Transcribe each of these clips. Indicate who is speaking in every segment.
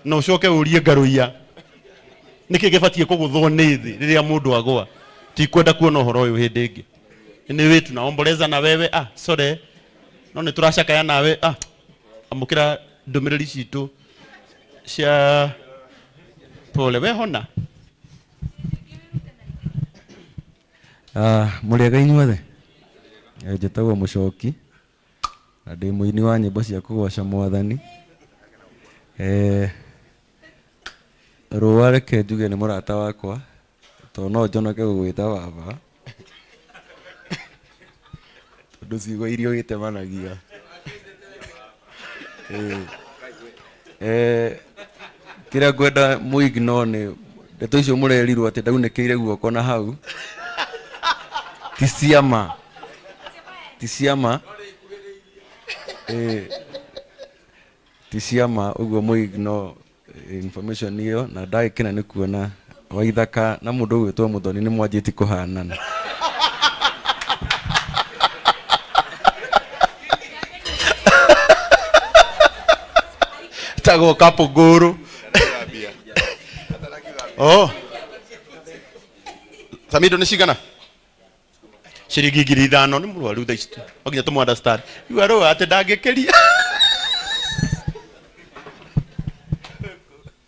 Speaker 1: Na ũcoke ũrie ngarũiya nĩkĩ gĩbatiĩ kũgũthwo nĩ thĩ rĩrĩa mũndũ agwa. Tikwenda kuona ũhoro ũyũ hĩndĩ ĩngĩ. Anyway, tunaomboleza na wewe. Ah, sorry. No nĩ tũracakaya nawe. Ah, amũkĩra ndũmĩrĩri citũ cia pole. We hona.
Speaker 2: Ah, mũrĩega inyuothe. Eh, njĩtagwo Mũcoki na ndĩ mũini wa nyĩmbo cia kũgoca mwathani. Eh, Rũa reke njuge nĩ mũrata wakwa tondũ no njonoke gũgwĩta baba tondũ ciugo iria ũgĩtemanagia. Eh, eh, kĩrĩa ngwenda mũ ignore nĩ ndeto icio mũrerirwo atĩ ndaunĩkĩire guoko na hau ti ciama ti ciama. Eh, ti ciama ũguo mũ ignore information ĩyo na ndagĩkena nĩ kuona Waithaka na mũndũ ũgwĩtwo Mũthoni nĩ mwanjĩtie kũhanana.
Speaker 1: Tagwo kapũngũrũ. Oh. Samido nĩ cigana? Ciringi 5,000 nĩ mũrwaru thaa ici. No nginya tũmũ understand. Rĩu arũa atĩ ndangĩkĩria.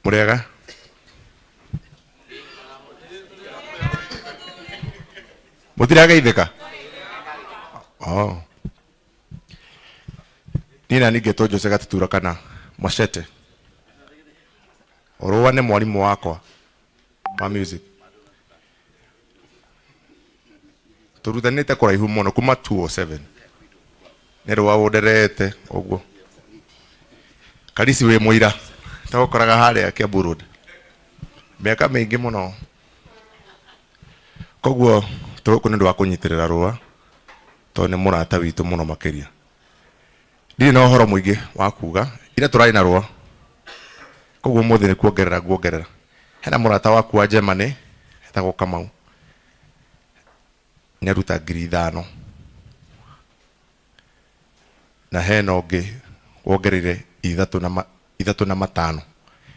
Speaker 3: Mũrĩega? Mũtirageithĩka? Oh. Niĩ nani ngetwo Jose Gatutura kana Machete. Orũa nĩ mwarimũ wakwa wa music. Tũrutanĩte kũraihu mũno kuma 207. Nĩ rũa ũnderete ũguo. Karisi wĩ mũira. Tagũkoraga harĩa Kiambu Road. Mĩaka mĩingĩ mũno. Koguo twĩ gũkũ nĩ ũndũ wa kũnyitĩrĩra rũa tondũ nĩ mũrata witũ mũno makĩria. Ndirĩ na ũhoro mũingĩ wa kuga, ira tũrarĩ na rũa, koguo ũmũthĩ nĩ kuongerera nguongerera. Hena mũrata waku wa Germany etagwo Kamau, nĩ aruta 5,000. Na hena ũngĩ wongereire 3 na 5.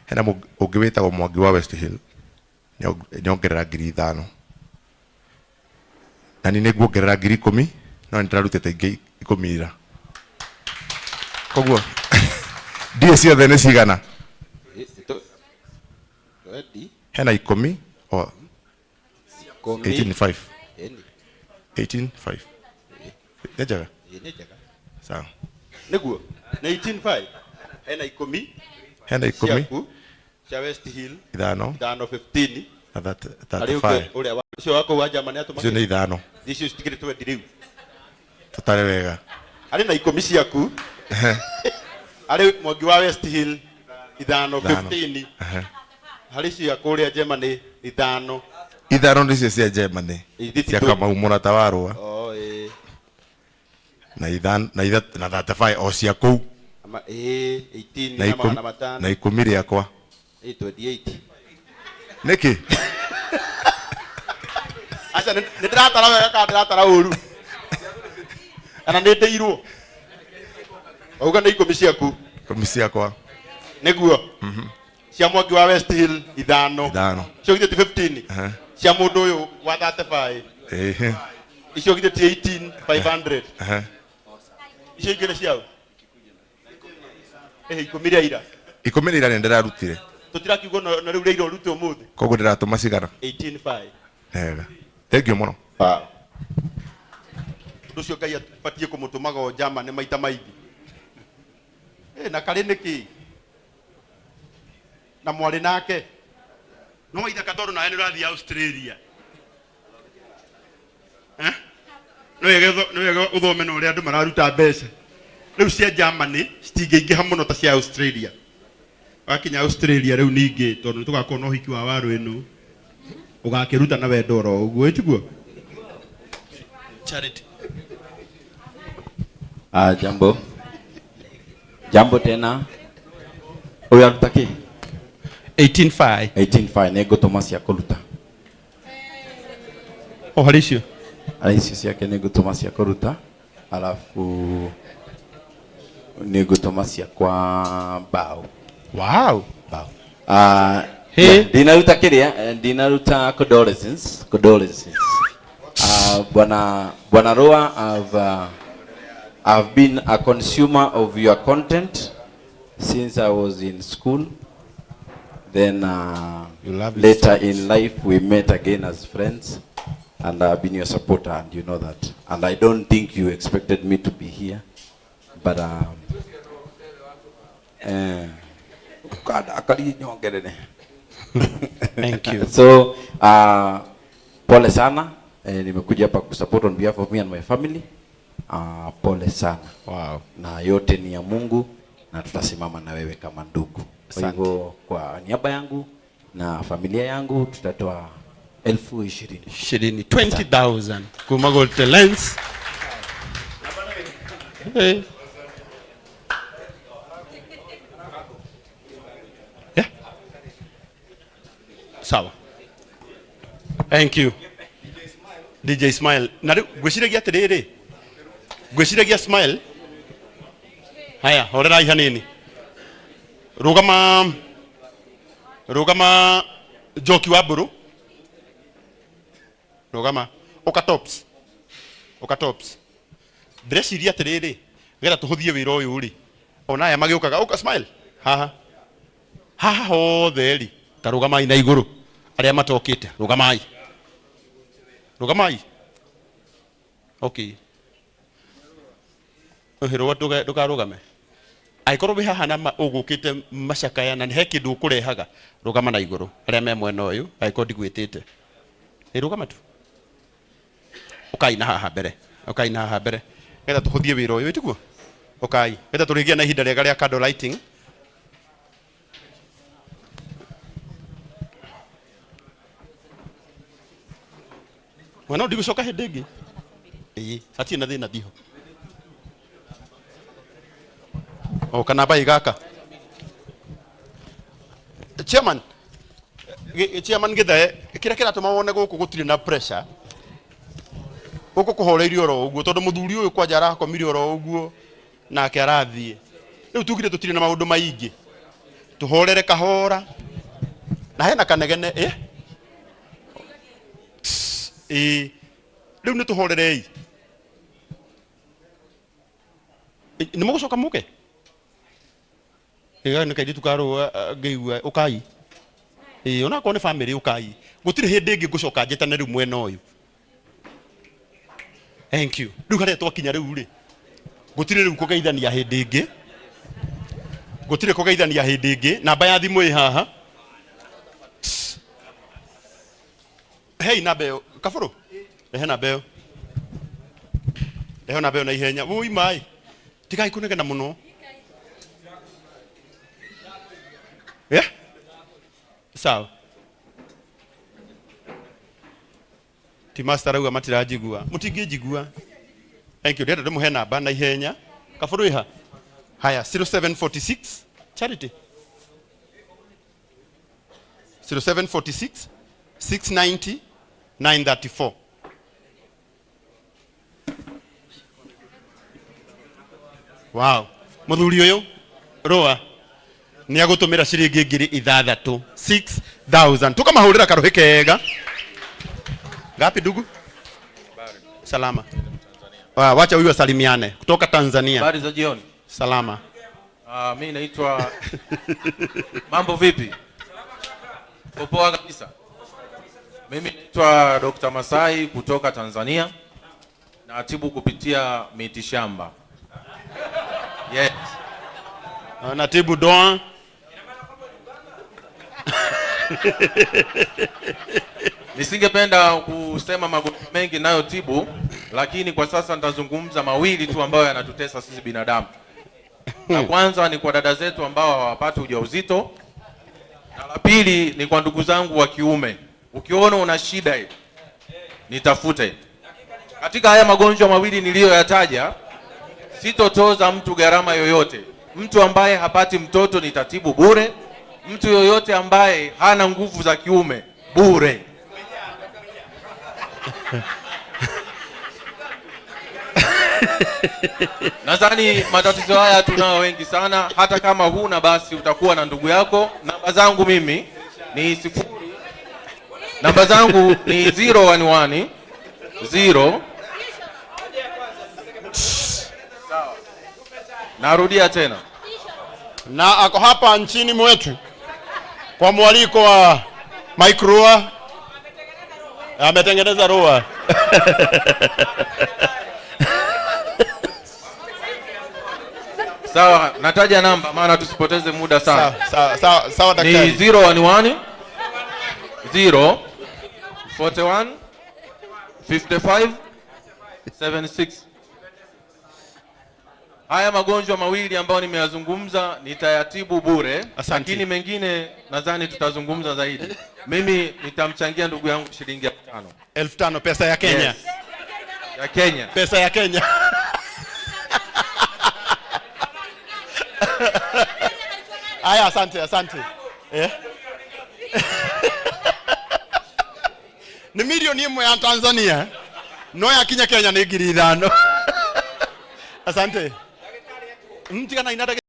Speaker 3: Hena ũngĩ wĩtagwo Mwangi wa West Hill, nĩ ongerera 5,000. Na niĩ nĩ nguongerera 10,000, no nĩ ndĩrarutĩte ingĩ 10 ira. Koguo ndiĩ ciothe nĩ cigana? Hena 10 o 18.5. 18.5. Nĩ njega?
Speaker 1: Nĩ njega.
Speaker 3: Sawa.
Speaker 1: Nĩguo nĩ 18.5, hena 10.
Speaker 3: Hena 10.
Speaker 1: Ciaku cia West Hill.
Speaker 3: 5.
Speaker 1: 5, 15.
Speaker 3: Na
Speaker 1: harĩ ũngĩ
Speaker 3: 35.
Speaker 1: Ũrĩa wa ũcio wa kũu wa Germany atũma
Speaker 3: Icio nĩ 5.
Speaker 1: Icio citikĩrĩ 20 rĩu.
Speaker 3: Tũtare wega.
Speaker 1: Harĩ na 10 ciaku, harĩ Mwangi wa West Hill 5.
Speaker 3: 5.
Speaker 1: 15. Harĩ cia kũrĩa Germany 5.
Speaker 3: 5 nĩcio cia Germany.
Speaker 1: Ithe ti
Speaker 3: Cia Kamau mũrata wa rũa.
Speaker 1: Oh, ĩĩ.
Speaker 3: Na 5 na 3 na 35 o cia kũu.
Speaker 1: Ama ĩĩ, 18.
Speaker 3: Na
Speaker 1: Na
Speaker 3: 10.
Speaker 1: 500.
Speaker 3: Na 10 rĩakwa.
Speaker 1: Ĩĩ, 28.
Speaker 3: Nĩkĩ?
Speaker 1: Aca, nĩ ndĩratara wega kana ndĩratara ũru kana nĩ ndĩirwo? Wauga nĩ 10 ciaku.
Speaker 3: 10 ciakwa.
Speaker 1: Nĩguo cia Mwangi wa West Hill 5.
Speaker 3: 5.
Speaker 1: Icio githĩ ti 15?
Speaker 3: Aha.
Speaker 1: Cia mũndũ ũyũ wa 35.
Speaker 3: Ĩhĩ.
Speaker 1: Icio githĩ ti 18 500?
Speaker 3: Aha.
Speaker 1: Icio ingĩ nĩ ciao ĩhĩ, 10 rĩa ira.
Speaker 3: 10 rĩa ira nĩ ndĩrarutire.
Speaker 1: Tũtirakiuga na rĩu rĩa ira ũrute ũmũthĩ.
Speaker 3: Koguo ndĩratũma cigana?
Speaker 1: 18 5.
Speaker 3: Wega, thank you mũno.
Speaker 1: Ũndũ ũcio Ngai abatiĩ kũmũtũmaga o njama nĩ maita maingĩ. Ĩ, na karĩ nĩkĩ na mwarĩ nake no ithaka tondũ nawe nĩ ũrathiĩ Australia. Eh? Nĩ wega nĩ wega ũthome na ũrĩa andũ mararuta mbeca rĩu cia Germany citingĩingĩha mũno ta cia Australia. Wakinya Australia rĩu ningĩ tondũ nĩ tũgakorwo na ũhiki wa waru ĩno ũgakĩruta na wendo oro ũguo, ĩtiguo Charity?
Speaker 4: Ah, jambo. Jambo tena. Ũyũ aruta kĩ?
Speaker 1: 18.5.
Speaker 4: 18.5 nĩ ngũtũma cia kũruta.
Speaker 1: O harĩ icio.
Speaker 4: Harĩ icio ciake nĩ ngũtũma cia kũruta. Alafu nĩ ngũtũma cia kwa mbaũ.
Speaker 1: Wow.
Speaker 4: Bao. Yeah, ndinaruta kiria, ndinaruta condolences, condolences. Bwana Roa, I've been a consumer of your content since I was in school. Then
Speaker 3: You love his
Speaker 4: later
Speaker 3: songs.
Speaker 4: in life we met again as friends, and I've been your supporter, and you know that. And I don't think you expected me to be here, but
Speaker 1: Thank you.
Speaker 4: So pole sana. Nimekuja hapa kusupport on behalf of me and my family. Pole sana.
Speaker 1: Wow.
Speaker 4: Na yote ni ya Mungu na tutasimama na wewe kama ndugu. Kwa
Speaker 1: Asante.
Speaker 4: hivyo kwa niaba yangu na familia yangu tutatoa 20,000.
Speaker 1: Ishirini, 20,000 kuma Gold Lens. Hey. Yeah. Sawa. Thank you. DJ Smile. Na rĩu ngwĩciragia atĩrĩrĩ, ngwĩciragia Smile. Haya, horerai hanini. Rũgama, rũgama Njoki wa Mbũrũ. Rũgama. Ũka tops. Ũka tops. Ndĩreciria atĩrĩrĩ, getha tũhũthie wĩra ũyũ rĩ, ona aya magĩũkaga, ũka Smile. Haha. Haha hothe rĩ, ta rũgamai na igũrũ. Arĩa matokĩte, rũgamai. Rũgamai. Okay. Ũhĩrwo ndũkarũgame. Angĩkorwo wĩ haha na ũgũkĩte macakaya na he kĩndũ ũkũrehaga, rũgama na igũrũ. Arĩa me mwena ũyũ, angĩkorwo ndigwĩtĩte. Ĩ rũgama tu. Ũkai na haha mbere. Ũkai na haha mbere. Getha tũhũthie wĩra ũyũ, ĩtiguo? Ũkai. Getha tũrĩgĩa na ihinda rĩega rĩa candle lighting. Mwana ndigũcoka hĩndĩ ĩngĩ. Ĩĩ, hatirĩ na thĩna ndiho. O kana bai gaka. Chairman, chairman githae, kĩrĩa kĩratũma wone gũkũ gũtirĩ na pressure. Gũkũ kũhoreirio oro ũguo tondũ mũthuri ũyũ kwanja arakomire oro ũguo nake arathiĩ. Rĩu tugire tũtirĩ na maũndũ maingĩ. Tũhorere kahora. Na hena kanegene, eh? Ĩĩ. Rĩu nĩ tũhorerei. Nĩ mũgũcoka mũke? Ĩĩ, nĩ kairĩtu karũa, ngĩigua, ũkai. Ĩĩ, onakorwo nĩ family ũkai. Gũtirĩ hĩndĩ ĩngĩ ngũcoka njĩtane rĩu mwena ũyũ. Thank you. Rĩu harĩa twakinya rĩu rĩ, gũtirĩ rĩu kũgeithania hĩndĩ ĩngĩ. Gũtirĩ kũgeithania hĩndĩ ĩngĩ. Namba ya thimũ ĩ haha. Hei namba ĩyo. Kabũrũ? Rehe namba ĩyo. Rehe namba ĩyo na ihenya. Wũi maĩ. Tigai kũnegena mũno. Yeah? Sawa. Ti master arauga matiranjigua. Mũtingĩnjigua. Thank you. Ndĩrenda ndĩmũhe namba na ihenya. Kabũrũ ĩha? Haya, 0746 Charity. 0746 690 934. Wow. Mũthuri ũyũ Rũa nĩ agũtũmĩra ciringi ngiri ithathatũ, 6000. Tũkamahũrĩra karũhĩ kega. Ngapi ndugu? Salama. Wacha huyu asalimiane kutoka Tanzania.
Speaker 5: Habari za jioni.
Speaker 1: Salama.
Speaker 5: Mimi naitwa Mambo vipi? Poa kabisa. Mimi naitwa Dr. Masai kutoka Tanzania. Natibu kupitia mitishamba. Yes.
Speaker 1: Natibu doa.
Speaker 5: Nisingependa kusema magonjwa mengi nayotibu, lakini kwa sasa nitazungumza mawili tu ambayo yanatutesa sisi binadamu. La kwanza ni kwa dada zetu ambao hawapati ujauzito, na la pili ni kwa ndugu zangu wa kiume. Ukiona una shida hii, nitafute. Katika haya magonjwa mawili niliyoyataja, sitotoza mtu gharama yoyote. Mtu ambaye hapati mtoto nitatibu bure. Mtu yoyote ambaye hana nguvu za kiume bure. Nadhani matatizo haya tunao wengi sana. Hata kama huna basi utakuwa na ndugu yako. Namba zangu mimi ni 0, namba zangu ni 011 0. Narudia tena.
Speaker 1: Na ako hapa nchini mwetu kwa mwaliko wa Mike Rua. Ametengeneza Rua.
Speaker 5: Sawa, nataja namba maana tusipoteze muda sana.
Speaker 1: Sawa, sawa, sawa
Speaker 5: Ni
Speaker 1: daktari.
Speaker 5: 011 0 41 55 76. Haya magonjwa mawili ambayo nimeyazungumza nitayatibu bure,
Speaker 1: Asante.
Speaker 5: lakini mengine nadhani tutazungumza zaidi. Mimi nitamchangia ndugu yangu shilingi 5,000.
Speaker 1: 5,000 pesa ya Kenya.
Speaker 5: Yes. Ya Kenya.
Speaker 1: Pesa ya Kenya. Aya, asante, asante. Ni milioni 1 ya Tanzania. No ya kinya Kenya ni 5,000. Asante. Mtigana inataka